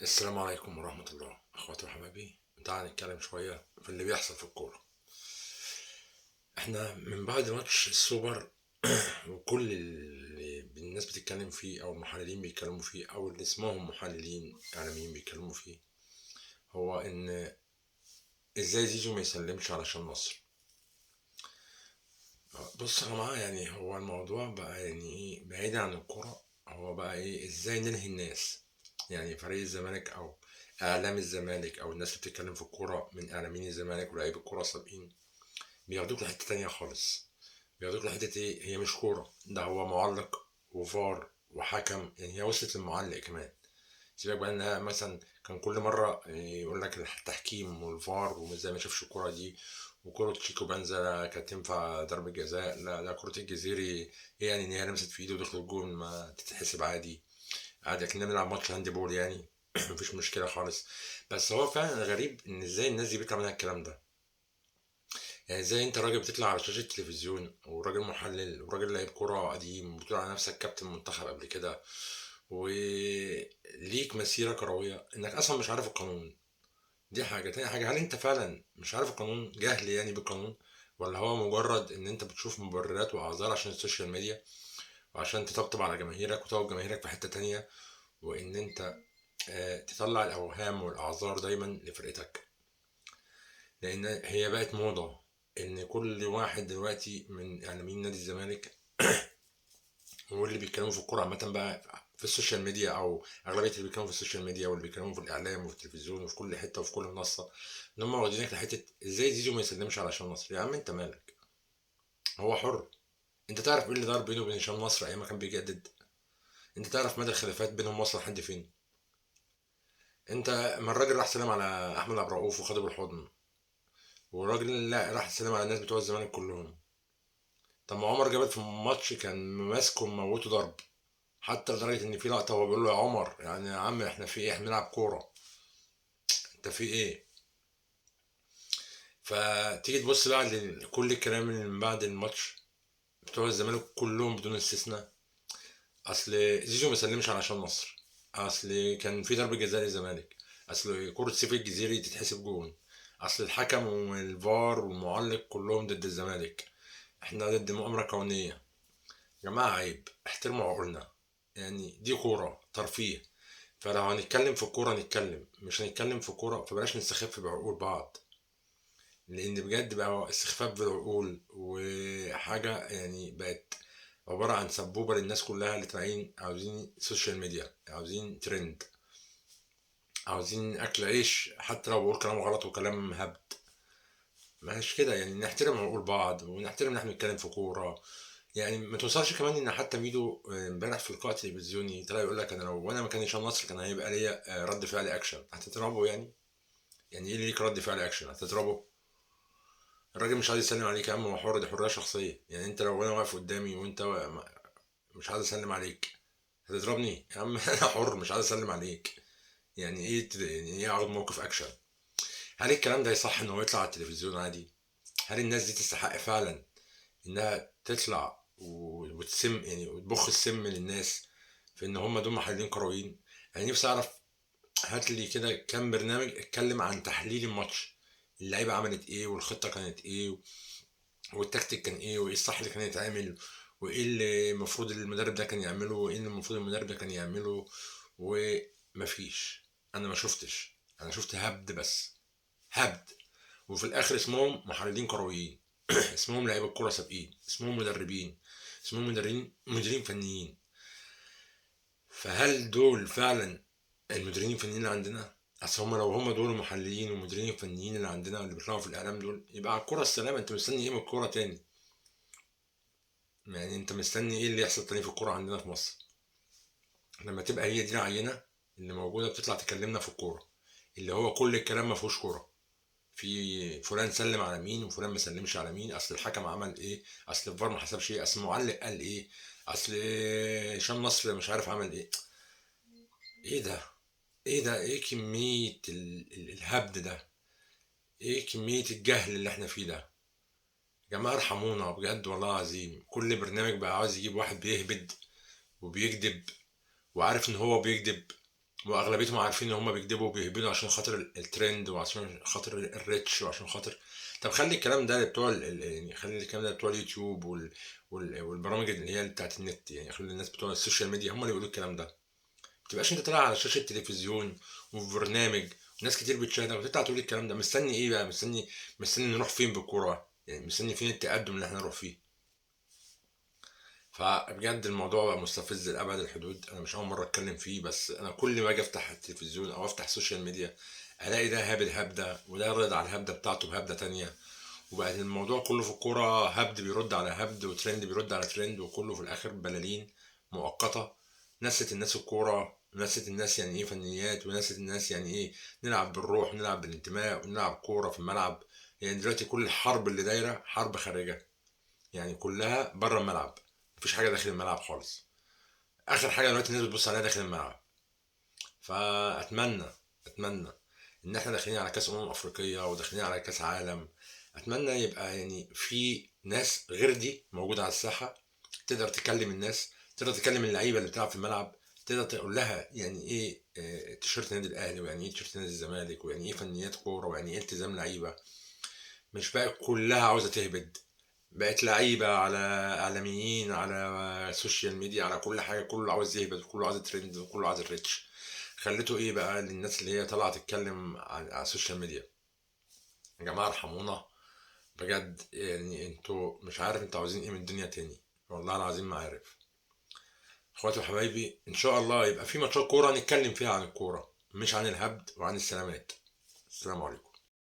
السلام عليكم ورحمة الله، اخواتي وحبايبي. تعالى نتكلم شوية في اللي بيحصل في الكورة. احنا من بعد ماتش السوبر وكل اللي الناس بتتكلم فيه او المحللين بيتكلموا فيه او اللي اسمهم محللين اعلاميين بيتكلموا فيه هو ان ازاي زيزو ما يسلمش علشان مصر. بص يا جماعة، يعني هو الموضوع بقى يعني ايه بعيد عن الكورة، هو بقى ايه ازاي نلهي الناس. يعني فريق الزمالك او اعلام الزمالك او الناس اللي بتتكلم في الكورة من اعلاميين الزمالك ولاعيب الكورة السابقين بياخدوك لحته تانية خالص. بياخدوك لحته ايه، هي مش كورة، ده هو معلق وفار وحكم، يعني هي وصلت للمعلق كمان. سيبك بقى انها مثلا كان كل مرة يقول لك التحكيم والفار وازاي ما شافش الكورة دي، وكرة تشيكو بنزا كانت تنفع ضربة جزاء، لا لا كرة الجزيري ايه يعني ان هي لمست في ايده ودخلت الجون ما تتحسب عادي عادي، اكننا بنلعب ماتش handball يعني مفيش مشكلة خالص. بس هو فعلا غريب ان ازاي الناس دي بيطلع منها الكلام ده. يعني ازاي انت راجل بتطلع على شاشة التلفزيون وراجل محلل وراجل لعيب كرة قديم وبتقول على نفسك كابتن منتخب قبل كده وليك مسيرة كروية، انك اصلا مش عارف القانون؟ دي حاجة. تاني حاجة، هل انت فعلا مش عارف القانون، جهل يعني بالقانون، ولا هو مجرد ان انت بتشوف مبررات واعذار عشان ال social media وعشان تطبطب على جماهيرك وتقعد جماهيرك في حتة تانية، وان انت تطلع الاوهام والاعذار دايما لفرقتك؟ لان هي بقت موضة ان كل واحد دلوقتي من اعلاميين نادي الزمالك واللي بيتكلموا في الكورة عامة بقى في ال social media، او اغلبية اللي بيتكلموا في ال social media واللي بيتكلموا في الاعلام وفي التلفزيون وفي كل حتة وفي كل منصة، ان هم واخدينك لحته ازاي زيزو ما يسلمش على هشام نصر. يا عم انت مالك، هو حر. انت تعرف ايه اللي دار بينه وبين هشام نصر ايام ما كان بيجدد؟ انت تعرف مدى الخلافات بينهم وصل لحد فين؟ انت ما الراجل راح سلم على احمد عبد الرؤوف وخده بالحضن، والراجل لا راح سلم على الناس بتوع الزمالك كلهم. طب ما عمر جابر في الماتش كان ماسكه وموته ضرب، حتى لدرجة ان في لقطة هو بيقول له يا عمر يعني يا عم احنا في ايه، احنا بنلعب كورة، انت في ايه؟ فتيجي تبص بقى لكل الكلام اللي من بعد الماتش بتوع الزمالك كلهم بدون استثناء، اصل زيزو ما سلمش علشان مصر، اصل كان في ضربه جزاء للزمالك، اصل كره سيف الجزيري تتحسب جون، اصل الحكم والفار والمعلق كلهم ضد الزمالك، احنا ضد مؤامرة كونية. يا جماعة عيب، احترموا عقولنا، يعني دي كورة ترفيه، فلو هنتكلم في الكورة نتكلم، مش هنتكلم في الكورة فبلاش نستخف بعقول بعض، لان بجد بقى استخفاف بالعقول وحاجه يعني بقت عبارة عن سبوبه للناس كلها اللي طالعين عاوزين social media، عاوزين ترند، عاوزين اكل عيش، حتى لو بقول كلام غلط وكلام هبد. ماشي كده يعني، نحترم عقول بعض ونحترم ان احنا بنتكلم في كورة. يعني ما توصلش كمان ان حتى ميدو امبارح في لقاء تلفزيوني طلع يقول لك انا لو انا مكان هشام نصر كان هيبقى ليا رد فعل اكشن. هتضربه يعني؟ يعني ايه ليك رد فعل اكشن؟ هتضربه؟ الراجل مش عايز يسلم عليك يا عم، هو حر، دي حرية شخصية. يعني انت لو انا واقف قدامي وانت مش عايز اسلم عليك هتضربني يا عم؟ انا حر مش عايز اسلم عليك. يعني ايه يعني ايه اخد موقف اكشن؟ هل الكلام ده يصح ان هو يطلع على التلفزيون عادي؟ هل الناس دي تستحق فعلا انها تطلع وتسم يعني وتبخ السم للناس في ان هم دول محللين كرويين؟ يعني نفسي اعرف، هات لي كده كام برنامج اتكلم عن تحليل الماتش، اللعيبة عملت ايه والخطه كانت ايه والتكتيك كان ايه وايه الصح اللي كان يتعمل وايه اللي المفروض المدرب ده كان يعمله وايه اللي المفروض المدرب ده كان يعمله. ومفيش، انا ما شفتش، انا شفت هبد بس، هبد، وفي الاخر اسمهم محللين كرويين، اسمهم لعيبة كورة سابقين، اسمهم مدربين، اسمهم مديرين فنيين. فهل دول فعلا المديرين الفنيين اللي عندنا؟ اصل هم لو هم دول المحللين والمديرين الفنيين اللي عندنا اللي بيطلعوا في الاعلام دول، يبقى على الكورة السلامة. انت مستني ايه من الكورة تاني؟ يعني انت مستني ايه اللي يحصل تاني في الكورة عندنا في مصر لما تبقى هي دي العينة اللي موجودة بتطلع تكلمنا في الكورة، اللي هو كل الكلام ما فيهوش كورة، في فلان سلم على مين وفلان ما سلمش على مين، اصل الحكم عمل ايه، اصل الفار ما حسبش ايه، اصل المعلق قال ايه، اصل هشام نصر مش عارف عمل ايه. ايه ده؟ ايه ده؟ ايه كمية الهبد ده؟ ايه كمية الجهل اللي احنا فيه ده؟ يا جماعة ارحمونا بجد والله العظيم. كل برنامج بقى عاوز يجيب واحد بيهبد وبيكذب وعارف ان هو بيكذب واغلبيتهم عارفين ان هم بيكذبوا وبيهبدوا عشان خاطر الترند وعشان خاطر ال reach وعشان خاطر. طب خلي الكلام ده بتوع يعني خلي الكلام ده بتوع اليوتيوب والبرامج اللي هي بتاعت النت، يعني خلي الناس بتوع ال social media هم اللي بيقولوا الكلام ده. ما تبقاش انت طالع على شاشة التلفزيون وفي برنامج وناس كتير بتشاهدك وتطلع تقول الكلام ده. مستني ايه بقى؟ مستني نروح فين بالكورة؟ يعني مستني فين التقدم اللي احنا نروح فيه؟ فبجد الموضوع بقى مستفز لأبعد الحدود. انا مش اول مرة اتكلم فيه، بس انا كل ما اجي افتح التلفزيون او افتح ال social media الاقي ده هابد هبده وده رد على الهبده بتاعته بهبده تانية، وبقت الموضوع كله في الكورة هبد بيرد على هبد وترند بيرد على ترند، وكله في الاخر بلالين مؤقتة نست الناس الكورة، نست الناس يعني ايه فنيات، ونست الناس يعني ايه نلعب بالروح ونلعب بالانتماء ونلعب كورة في الملعب. يعني دلوقتي كل الحرب اللي دايرة حرب خارجه، يعني كلها بره الملعب، مفيش حاجة داخل الملعب خالص. اخر حاجة دلوقتي الناس بتبص عليها داخل الملعب. فاتمنى اتمنى ان احنا داخلين على كاس افريقية وداخلين على كاس عالم، اتمنى يبقى يعني في ناس غير دي موجودة على الساحة تقدر تكلم الناس، تقدر تكلم اللعيبة اللي بتلعب في الملعب، تقدر تقول لها يعني ايه تيشيرت النادي الاهلي، ويعني ايه تيشيرت نادي الزمالك، ويعني ايه فنيات كورة، ويعني ايه التزام لعيبة. مش بقى كلها عاوزه تهبد، بقت لعيبة على اعلاميين على social media على كل حاجة، كله عاوز يهبد وكله عاوز ترند وكله عاوز ال reach. خليته ايه بقى للناس اللي هي طالعه تتكلم على ال social media؟ يا جماعة ارحمونا بجد، يعني انتوا مش عارف انتوا عاوزين ايه من الدنيا تاني، والله العظيم ما عارف. اخواتي وحبايبي، ان شاء الله يبقى في ماتشات كورة نتكلم فيها عن الكورة، مش عن الهبد وعن السلامات. السلام عليكم.